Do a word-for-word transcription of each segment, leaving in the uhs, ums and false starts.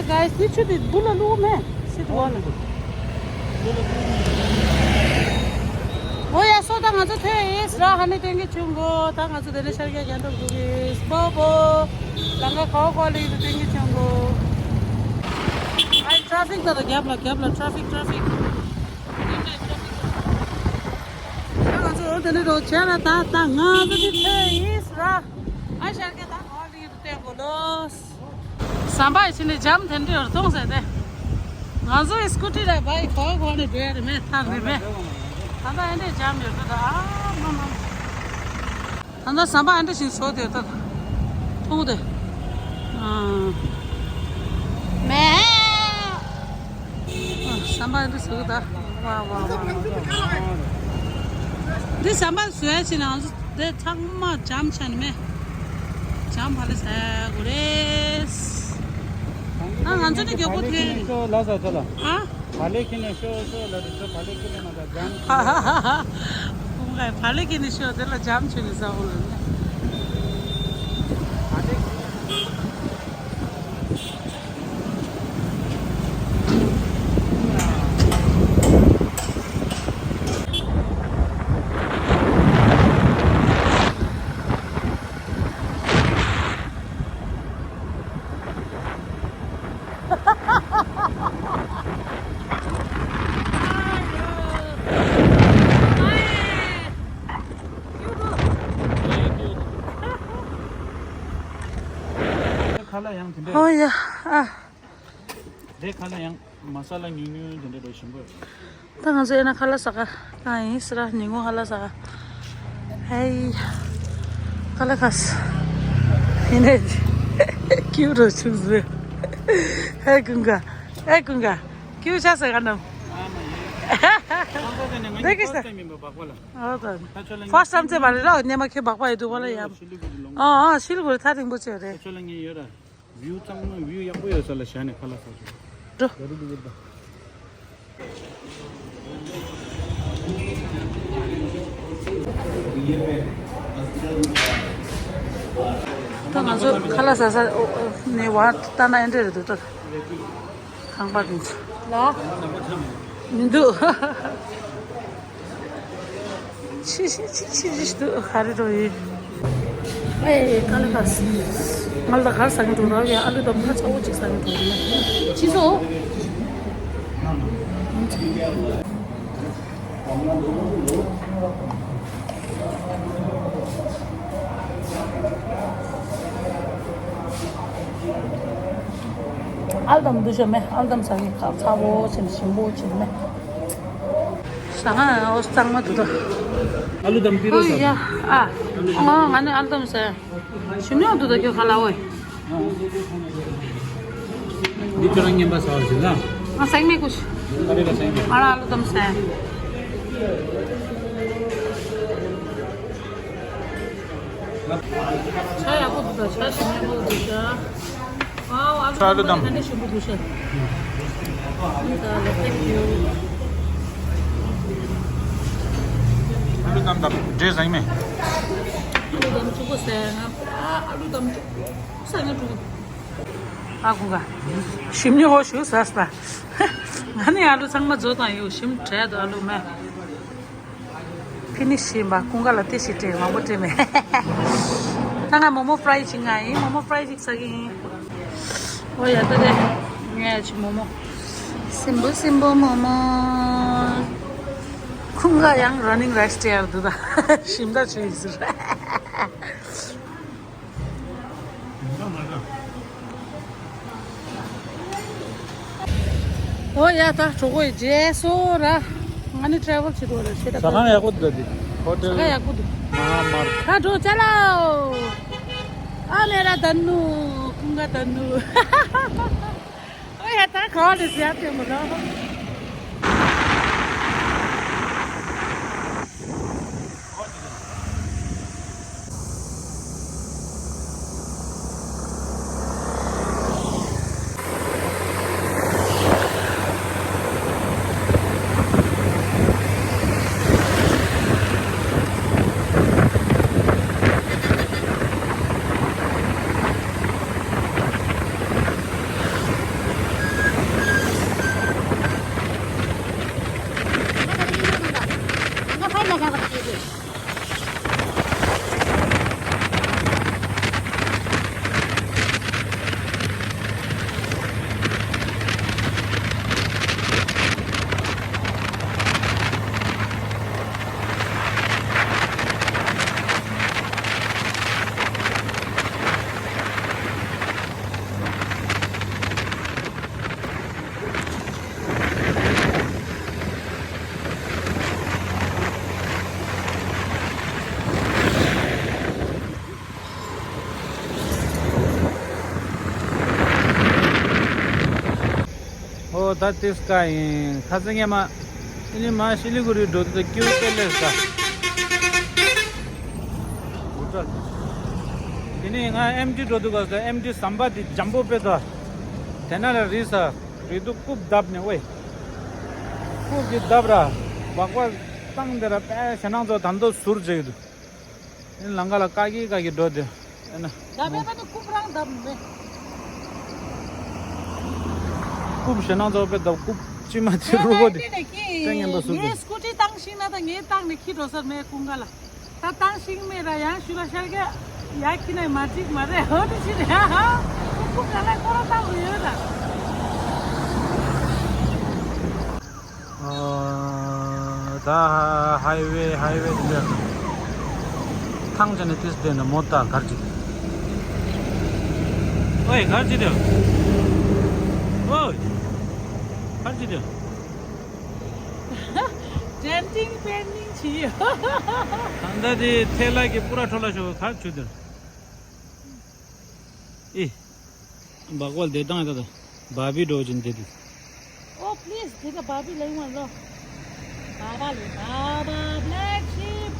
Guys, དེ་ཆུ་དེ་སྦུག་ལ་བླུགས་མེད། སི་ཏུ་ཝ་ལ། འོ་ཡ་སོ། ད་ང་ཚོ་ཐོན་ཡིན་ཟེར་ར། ཧ་ནི་སྟོན་གྱི་བྱུང་གོ། ད་ང་ཚོ་དེ་ནས་ཤར་རྒྱག་རྒྱག་འགྲོ་འགྲོ་གི་སྤོ་བོ། ལམ་ཁ་ག་བ་ག་བ་ལ་ཡོད་དུ་སྟོན་གྱི་བྱུང་གོ། ཨའི་ཊ་ཕིག་ད་ད་རྒྱབ་ལ་རྒྱབ་ལ་ཊ་ཕིག་ཊ་ཕིག་ད་ང་ཚོ་འོ་དེ་ནས་འགྲོ་བྱས་ལ། ད་ད་ང་ཚོ་དེ་ཐོན་ཡིན་ཟེར་ར། ཨ་ཤར་རྒྱག་ད་ག་བ་ལ་ཡོད་དུ་སྟོན་གོ་ལོ། ཟམ་པ་ཡི་ཕྱི་ནས་འཇམ་དེ་འདྲ་ཡོད་མཐོང་ཟེར་ཏེ། ང་ཚོའི་སི་ཀུ་ཊི་ལ་བའི་གོ་གོ་ནས་འགྲོ་ཡ་རེད་མེད་ཐག་རེད་མེད། ད་ལྟ་ཨེ་འདྲས་འཇམ་ཡོད་འདུག་ད་ཨ་མ་མ། ད་ལྟ་ཟམ་པ་ཨེ་འདྲས་ཤིང་བཟོ་དེ་ད་མཐོང་དེ། ཨ་མེ། ཨ་ཟམ་པ་ཨེ་འདྲས་བཟོ་གི་ད། ཝ་ཝ་ཝ། འདི་ཟམ་པ་བཟོ་ཡ་ཕྱི་ནས་ང་ཚོ། དེ་ཚང་མ་འཇམ་ཆ་ནི་མེད། འཇམ་ཕ་ལེ་ཟ་དགོས་རེད། ཨ་ང་ཚོ་ནི་མགྱོགས་པོ་ཐོན་རེད། ཤོ་ལ་ཟ་ཚོ་ལ། ཨ། བ་ལེ་ཁྱི་ནས་ཤོ་ཤོ་ལ་རེད་ཤོ་བ་ལེ་ཁྱི་ནས་མ་ཟ་འཇམ། ཧ་ཧ་ཧ་ཧ། ཁོང་ག་བ་ལེ་ཁྱི་ནས་ཤོ་དེ་ལ་འཇམ་ཆུ་ནས་ཟ་དགོས་རེད། ཁ་ལག་ཡང་དེ་འདྲ། ཨོ་ཡ། ཨ། དེ་ཁ་ལག་ཡང་མ་ས་ལ་ཉུང་ཉུང་དེ་འདྲ་རེད་ཞིམ་པོ། ད་ང་ཚོ་ཨེ་ན་ཁ་ལག་ཟ་ག་ད་ཡིན་ཟེར་ར། ཉིན་གུང་ཁ་ལག་ཟ་ག་ཧེ། ཁ་ལག་ཁ་ས། ཡིན་ནས་ཀྱུ་རོ་ཆུག་ཟེར། ཧེ་ཀུན་ག་ཧེ་ཀུན་ག་ཀྱུ་ཆ་ཟེར་ག་ནམ། འདི་གི་ས། ཨོ་ད། ཕར་སམ་ཚེ་བ་ལེ་ར་ནེ་མ་ཁེ་བག་པ་ཡོད་དུ་བ་ལ་ཡ། ཨ་ཨ་ཤིལ་གོ་ཐ་རིང་པོ་ཆེ་རེད། ཁྱོད་ལ་ངས་ཡོད་ར། བིའུ་གཙང་མ་བིའུ་ཡག་པོ་ཡོད་ས་ལ་བཞག་ནས་ཁ་ལག་ཟ་ཆོག་འགྲོ། ད་ང་ཚོ་ཁ་ལག་ཟ་ས་ནས་བ་ལྟ་ན་ཨེ་འདྲ་རེད་འདུག་ད་ཁང་པ་དེ་ཚོ་ལ་མི་འདུག་ཕྱི་ཕྱི་ཕྱི་ཕྱི་ཕྱི་ཏུ་ཧ་རི་རོ་ཡི། ཨེ་ཀ་ལ་ཀ་སི། ང་ལ་གར་ཟ་གི་འགྲོ་ར་ཡ། ཨ་ལུ་དང་ཕ་ཚ་བོ་ཅིག་ཟ་གི་འགྲོ་ར་ཡ། ཕྱི་སོ། ཨལ་དམ་འདུ་ཤ་མེ། ཨལ་དམ་ཟ་གི་ཁ་ཚ་བོ་ཆེན་ཞིམ་པོ་ཆེན་མེ། ཟ་ང་འོ་གཙང་མ་འདུག་ད། ཨ་ལུ་དམ་པི་རོ་ཟ། ཨ། ཨ་ང་ནི་ཨལ་དམ་ཟ། ཞིམ་ཉོག་འདུག་ད་ཁྱོད་ཁ་ལ་འོ། འདི་ཁྱོད་རང་ངན་པ་ཟ་བར་ཟིན་ན། ང་སེང་མེ་ཀུ་ཤི། ཨ་རེ་ལ་སེང་མེ། ང་རང་ཨ་ལུ་དམ་ཟ། ཆ་ཡག་པོ་འདུག་ད། ཆ་ཞིམ་ཉོག་འདུག་ད། ཨ་ལུ་ཆ་ཨ་ལུ་དམ་ཧ་ནི་ཞིམ་པོ་འདུག་ཤ། ཨ་ལུ་དམ་དམ་འདྲེ་ཟ་ཡིན་མེད། ཨ་ལུ་དམ་ཆུ་གོ་ཟ་ང་། ཨ་ལུ་དམ་ཆུ་གོ་ཟ་ང་ཆུ་གོ། ཨ་ཁུ་ག་ཞིམ་ཉོ་ཧོ་ཞུ་ཟ་ས། ང་ནི་ཨ་ལུ་ཚང་མ་བཟོ་དང་ཡོད་ཞིམ་བྲལ་དུ་ཨ་ལུ་མེ། ཕི་ནི་ཤི་ཡིན་པ་ཀུན་དགའ་ལ་ཏི་ཤི་སྤྲད་མང་པོ་སྤྲད་མེད། ད་ང་མོ་མོ་ཕ་རའི་ཅིག་ང་ཡིན། མོ་མོ་ཕ་རའི་ཅིག་ཟ་གི་ཡིན། ཨོ་ཡ་ད་དེ་ངས་ཅི་མོ་མོ། སིམ་པོ་སིམ་པོ་མོ་མོ། ཀུན་དགའ་ཡང་ར་ནིང་རེ་སི་སྤྲད་ཡར་འདུག་ད་ཞིམ་ད་ཆུ་ཡིན་ཟེར། ཨོ་ཡ་ད་གྲོགས་པོ་ཡི་རྗེས་སོ་ར། ང་ནི་ཊེ་རེ་ཝལ་བྱེད་འགྲོ་ར་ཤེས་ད། ཟ་ཁང་ཡག་པོ་འདུག་ད་འདི། ཧོ་ཊེལ། ཟ་ཁང་ཡག་པོ་འདུག་མ་མར། ད་འགྲོ་ཅ་ལའོ། ཨ་མེ་ར་ད་ནུ། ཀུན་དགའ་ད་ནུ། ཨོ་ཡ་ད་ག་བ་ལས་ཟ་ཡ་ཐེ་མོ་ལ། ཨོ་ད་ཏིས་ཀ་ཡིན་ཁ་སང་ངས་མ། ཨ་ནི་མ་ཤི་ལི་གུ་རི་འགྲོ་དུས་ད་ཀིའུ་དཔེ་ལེགས་ཀ། དེ་ནས་ང་ཨེམ་ཊི་འགྲོ་དུས་ག་ས་ཨེམ་ཊི་ཟམ་པ་དེ་འཇམ་པོ་དཔེ་ད། དེ་ན་ལ་རི་ས་རི་དུ་རྐུབ་བརྡབ་ནས་ཝེ། རྐུབ་ཀྱི་བརྡབ་ར་སྦག་སྦག་བཏང་དེ་ར་དཔེ་ཞེ་ནང་ཚོ་ད་འདོ་ཟུར་བྱེད་ཀྱི་འདུག་ཨེ་ལང་ཀ་ལ་ཀ་གི་ཀ་གི་འགྲོ་དེ་ཨེ་ན། ད་བས་པ་ནི་རྐུབ་རང་བརྡབ་མེད། རྐུབ་ཞེ་ནང་ཚོ་དཔེ་བརྡབ་རྐུབ་ཅི་མ་ཚི་རུ་གོ་དེ་ད་ཨེ་ནས་ཀི་ཏན་ངན་པ་སུ་ངས་དེ། སྐུ་ཊི་བཏང་ཤིང་ན་ད་ངས་བཏང་ནས་ཁྱི་འགྲོ་སར་མེད་ཀུན་དགའ་ལ། ད་བཏང་ཤིང་མེད་ར་ཡང་ཞུ་ལ་ཤར་ག་ཡ་ཁྱི་ནས་མ་འགྲིག་མ་རེད་ཧོ་དེ་ཕྱི་རེད་ཧ་ཧ། རྐུབ་ག་ལ་ཁོ་ར་བཏང་རུ་ཡོད་ད། ཨ། ད་ཧའི་ཝེ་ཧའི་ཝེ་འདི་ཐང་ཅན་ནི་ཏིས་དེ་ནི་མོ་ད་གར་ཅིག་ཨོའི་གར་ཅིག་དེ། ཨོའི་གར་ཅིག་དེ། ཇན་ཏིང་པེན་ནིང་ཆི་ཡོད། ད་ལྟ་དེ་ཐེ་ལ་གི་པུ་ར་ཁྲོ་ལ་ཤོ་གར་ཆུ་དེ། ཨི། འབག་བལ་དེ་དང་ད་ད། བ་བི་འགྲོ་བཞིན་དེ་དུ། Oh please, དེ་ད་བ་བི་ལ་ཡོང་བ་ལོ། བ་བ་ལེ་བ་བ་Black Sheep།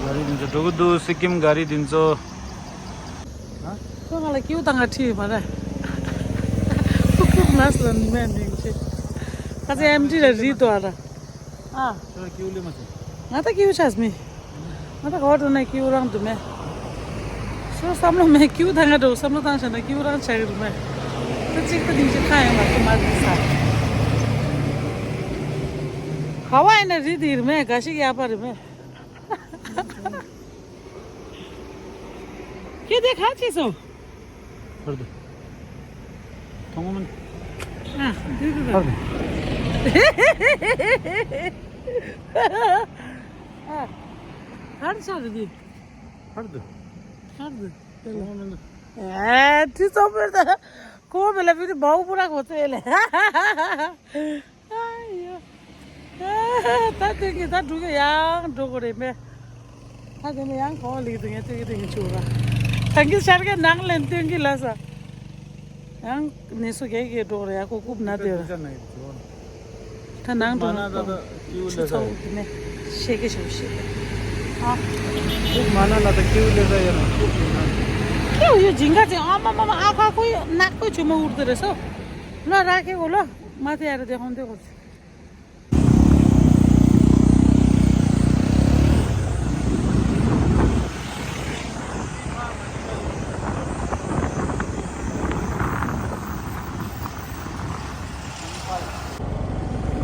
ག་རི་དེ་ཚོ་འགྲོ་གི་འདུག་སི་ཀིམ་ག་རི་དེ་ཚོ། ཁོ་ང་ལ་ཀིའུ་བཏང་ག་ཁྲིད་ཡོད་མ་རེད། ཁུག་ཁུག་ནས་ལ་མི་མེད་འདྲེན་ཆེ། ཁ་ཚ་ཨེམ་ཊི་ལ་རིད་དོ་ཨ་ར། ཨ། ཁྱོད་ཀིའུ་ལེ་མ་ཚེ། ང་ད་ཀིའུ་ཆགས་མི། ང་ད་ག་བ་འགྲོ་ན་ཀིའུ་རང་འདུག་མེད། སོ་བསམ་བློ་མེད་ཀིའུ་ད་ང་འགྲོ་བསམ་བློ་བཏང་བྱས་ན་ཀིའུ་རང་ཆགས་ཀྱི་འདུག་མེད། ད་གཅིག་ད་དེང་ཕྱི་ཁ་ཡང་ལག་ཏུ་མ་བསྡད་ས། ག་བ་ཡིན་ན་རི་དེ་རེད་མེད་ག་ཞིག་ཡག་པ་རེད་མེད། ཁྱེད་དེ་ག་བྱས་སོང་། ཧར་དུ། ཐོང་མོ། ཨ། དུ་དུ་དུ། ཧར་དུ། ཨ། གར་ཆགས་རེད་འདི། ཧར་དུ། ཧར་དུ། ཐོང་མོ་མི་འདུག་ཨ། དུས་ཚོད་བོད་དུ། ཁོ་བོད་ལ་བོད་དུ་བའུ་པུ་ར་གོ་ཚོད་ལས། ཨ་ཡོ། ད་སྟོན་གྱི་ད་འགྲོ་གི་ཡང་འགྲོ་དགོས་རེད་མེད། ད་དེ་ནས་ཡང་གོ་ལིག་དུ་ངས་སྟོན་གྱི་སྟོན་གྱི་ཆུ་ར། ད་གི་ཤར་གའི་ནང་ལ་སྟོན་གྱི་ལ་ས། ཡང་ནི་སུ་གེ་གེ་འགྲོ་རེད་ཡ་ཁོ་རྐུབ་ན་དེ་ར། ད་ནང་དུ་ཆུ་ཚ་བོ་དེ་ནས་ཤེས་གི་ཤོག་ཤེས་གི་ཨ། རྐུབ་མ་ན་ལ་ད་ཀིའུ་ལེ་ས་ཡ་ན་རྐུབ་ཀིའུ་ཡོད་ཇིང་ག་ཅིང་ཨ་མ་མ་མ་ཨ་ཁ་ཁོ་ཡོད་ནག་པོ་ཆུ་མ་འུར་དེ་རེད་སོ། ལོ་ར་ཁེ་གོ་ལོ་མ་དེ་ཡ་ར་དེ་ཧོང་དེ་གོ།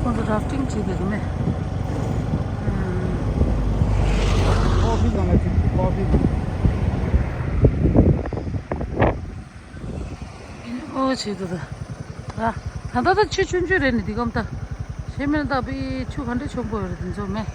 ཁོང་ཚོ་ར་ཕ་ཊིང་བྱེད་བསྡད་ཀྱི་མེད། ཨུམ། ཀོ་ཕི་དང་ལ་ཅིག་ཀོ་ཕི་དང་། ཨོ་བྱེད་འདུག་ད། ད་ད་ད་ཆུ་ཆུང་ཆུང་རེད་ནི་འདི་གམ་ད། ཤེས་མེད་ད་པི་ཆུ་ག་འདྲ་ཆེན་པོ་ཡོད་རེད་དེ་ཚོ་མེད།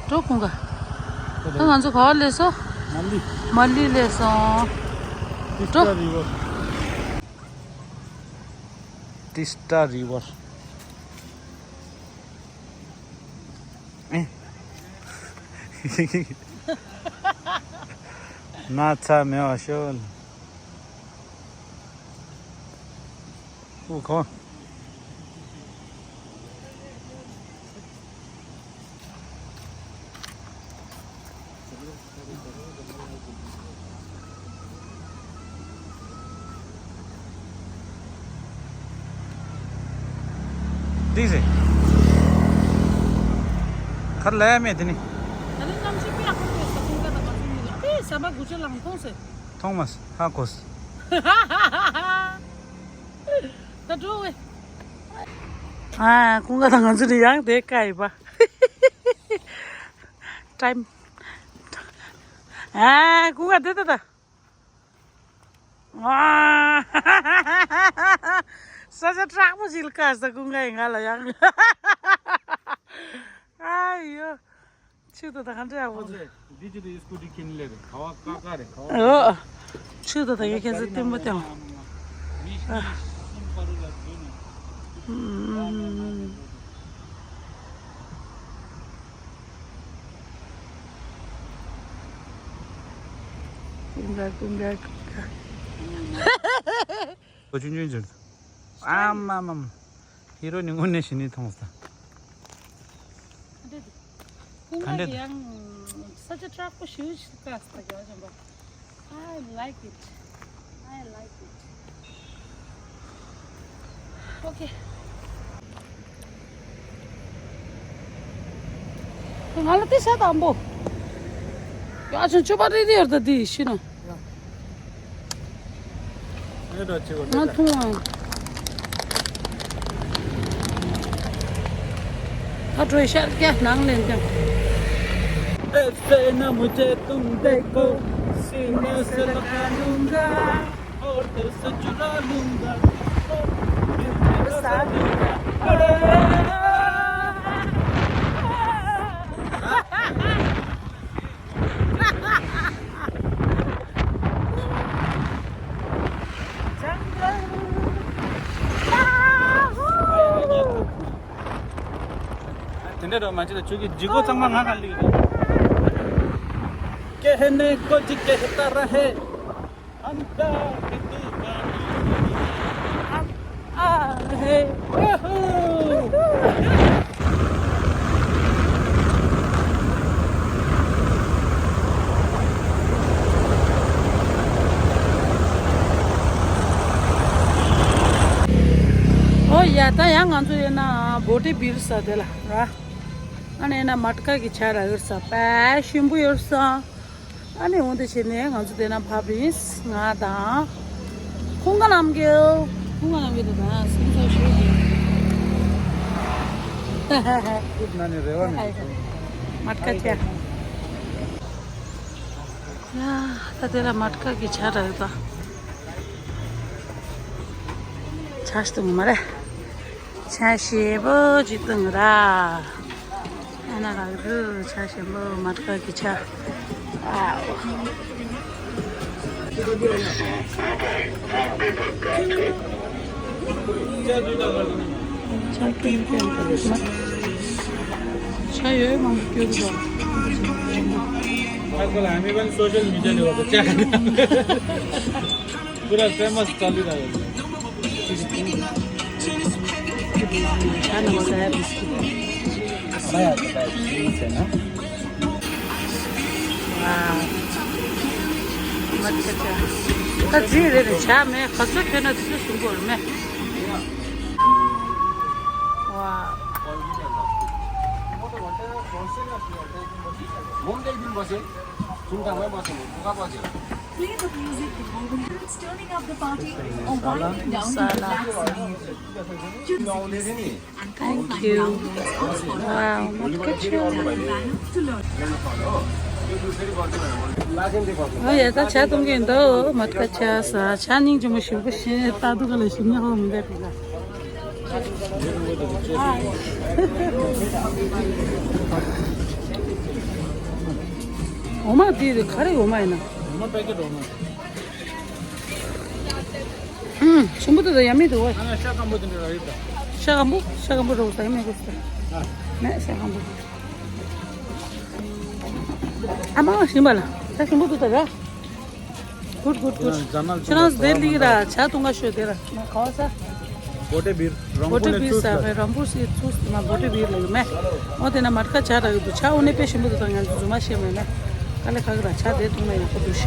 འགྲོ་ཁོང་ག་ད་ང་ཚོ་ག་བ་སླེབས་སོང་། མ་ལི། མ་ལི་སླེབས་སོང་། ཏི་སི་ཊ་རི་ཝར། ཏི་སི་ཊ་རི་ཝར། ན་ཚ་མེད་པ་ཤོད། ཨུ་ཁོ། འདི་ཟེ། ཁར་ལས་མེད་དེ་ནི། ད་ནི་གནམ་གཤིས་དཔེ་ཡག་པོ་ཡོད་ས་ཁོང་ཀ་དང་ང་ཚོ་གཉིས་ལ་དཔེ་ཟམ་པ་དགུ་ཆ་ལང་མཐོང་ཟེ། མཐོང་མ་ཧ་གོ་སི། ད་འགྲོ་བས། ཨ་ཁོང་ཀ་དང་ང་ཚོ་ནི་ཡང་དེ་ཀ་ཡི་པ། ཊའིམ། ཨ་ཁོང་ཀ་དེ་ད་ད། ཨ། ས་ཆ་དྲག་པོ་ཞིག་ལ་བཀག་ས་ཀུན་དགའ་ཡིན་ང་ལ་ཡང་། ཨ་ཡོ། ཆུ་དོ་ད་ག་འདྲ་ཡག་པོ་འདུག་འདི་ཆུ་དོ་ཡི་སྐུ་དྲི་ཁྱིན་ལེ་རེ་ཁ་བ་ཀ་ཀ་རེ་ཁ་བ། ཨོ། ཆུ་དོ་ད་ཡི་ཁྱེད་ཚོ་བསྟན་པོ་བསྟན། ཀུན་དགའ་ཀུན་དགའ་ཀུན་དགའ། ཆུང་ཆུང་ཅིག་ཨམ་ཨམ་ཨམ། ཧི་རོ་ནི་དངོས་གནས་ཞི་ནི་མཐོང་ས། ཁ་འདྲེ་འདི། ཁོང་ག་ཡང་such a attractive shoes ཀ་སྟག་རྒྱ་ཆེན་པོ། I like it. I like it. Okay. ང་ལ་དེ་ཤ་དང་པོ། ཡ་ཆུང་ཆུ་པ་རེ་རེ་ཡོད་ད་དེ་ཤི་ནོ། ང་འཐུང་བ། ད་གྲོས་ཤར་སྐྱ་ནང་ལེན་ཀྱང་། ऐसे ना मुझे तुम देखो, सीने से लगा लूंगा, होठ से चुरा लूंगा, होठ से चुरा लूंगा। དེ་འདྲ་རོ་མ་བྱེད་ད། ཁྱོད་ཀྱི་ལྗིད་ཁོག་ཚང་མ་ང་ག་ལིག་རེད། कहने को जी कहता रहे। ཨོ་ཡ། ད་ཡང་ང་ཚོ་ཡིན་ན་བོ་ཏི་བིར་ས་དེ་ལ་ར། ཨ་ནི་ཡིན་ན་མ་ཏི་ཀ་གི་ཆ་ར་ཡོད་ས་དཔེ་ཞིམ་པོ་ཡོད་ས། ཨ་ནི་འོང་དེ་བྱས་ནས་ང་ཚོ་དེ་ན་ཕབ་རིན། ང་དང་། ཁོང་ག་ལམ་གེའོ། ཁོང་ག་ལམ་གེ་དང་སེམས་ཚོར་ཞུ་གི། ཁུག་ན་ནི་རེ་བ་མི་འདུག་མ་ཏི་ཀ་ཆ། ཡ། ད་དེ་ལ་མ་ཏི་ཀ་གི་ཆ་ར་ཡོད་ད། ཆ་ཞིག་ཏུ་ངོ་མ་རེད། ཆ་ཞེ་པོ་ཅིག་བཏང་ར། ཨ་ན་རག་རུ་ཆ་ཞེ་པོ་མ་དཀར་གི་ཆ། ཨའོ། ཆ་ཀེམ་ཀེམ་ཆ་ཡོད་མང་སྐྱོ་རུ། आजकल हामी पनि सोसियल मिडियाले गर्दा क्या? पुरा फेमस चलिरहेको छ। छाना मजा आयो बिस्कुट। वाह। मत कर। कच्ची रे रे छा में खसो खेना दिसो सुंगोर में। वाह। Play the music involving turning up the party or winding down the relaxed mood. Thank you. Wow, मत कर। ཨོ་ཡ། ད་ཆ་འཐུང་གི་འདུག་མ་དཀར་ཆ་ས། ཆ་སྙིང་རྗེ་མོ་ཞིམ་པོ་ཞིག་ད་སྡུག་ག་ལ་ཞིམ་ཉག་མི་འདུག་གི་ལ། འོ་མ་འདི་ག་རེ་འོ་མ་ཡིན་ན། འོ་མ་པེ་ཀེ་ཊི་འོ་མ། ཧུམ། ཞིམ་པོ་འདུག་ད་ཡ་མེད་འདུག་ཨ། ཤ་སྐམ་པོ་འདི་འདྲ་རེད་ད། ཤ་སྐམ་པོ། ཤ་སྐམ་པོ་རོ་ས་ཡ་མེད་གོ་ས། མེད་ཤ་སྐམ་པོ། ཨ་མ་ཞིམ་པ་ལ། ཤ་ཞིམ་པོ་འདུག་ད་ར། གུད་གུད་གུད། ཁྱེད་རང་དེ་ལིག་ར་ཆ་འཐུང་ག་ཤོད་དེ་ར་ཁ་བ་ས། བོ་ཏེ་བིར། བོ་ཏེ་བིར་ས་རང་པུར་སི་ཚུགས་མ་བོ་ཏེ་བིར་ལ་ཡོད་མེད། འོ་དེ་ན་མ་དཀར་ཆ་རག་གི་འདུག་ཆ་འོ་ནས་དཔེ་ཞིམ་པོ་འདུག་ད་ང་ཚོ་རྫུན་མ་བཤད་མེད་ན། དཀའ་ལས་ཁག་གི་ར་ཆ་དེ་འཐུང་ན་ཡག་པོ་འདུག་ཤ།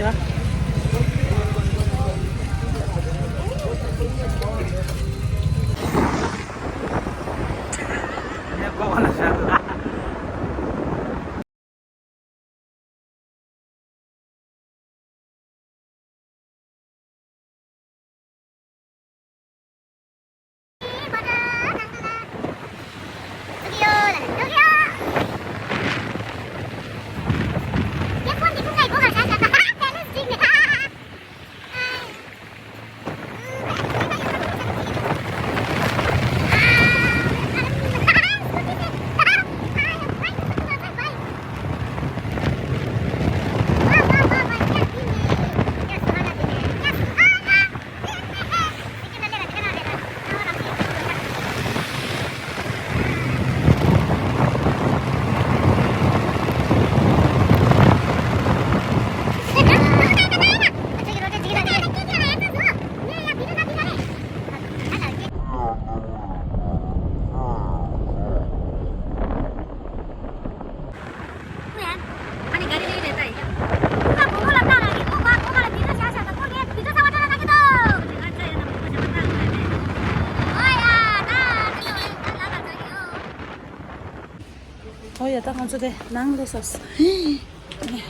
ད་ང་ཚོ་དེ་ནང་སླེབས་སོང་།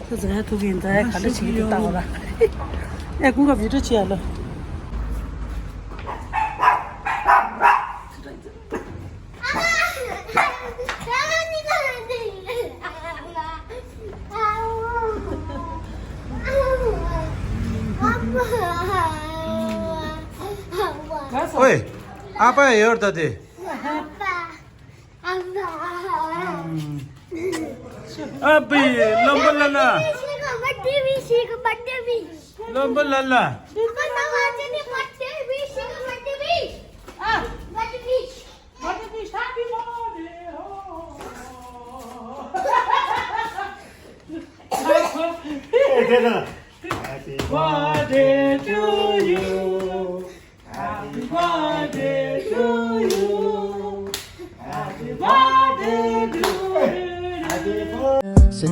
ད་ཛ་ཡ་ཐུག་གིན་ད་ཡ་ག་འདྲ་བྱེད་ཀྱི་འདུག་ལྟ་བ་ལ། ཨེ་ཀུན་དགའ་བི་ཌིའོ་བྱེད་ཡ་ལ། ཨོའེ། ཨ་ཕ་ཡོད་ད་དེ། ཨ་བི་ལམ་བུ་ལ་ལ། ལམ་བུ་ལ་ལ། Happy birthday to you. Happy birthday to you. Happy birthday to you. Happy birthday.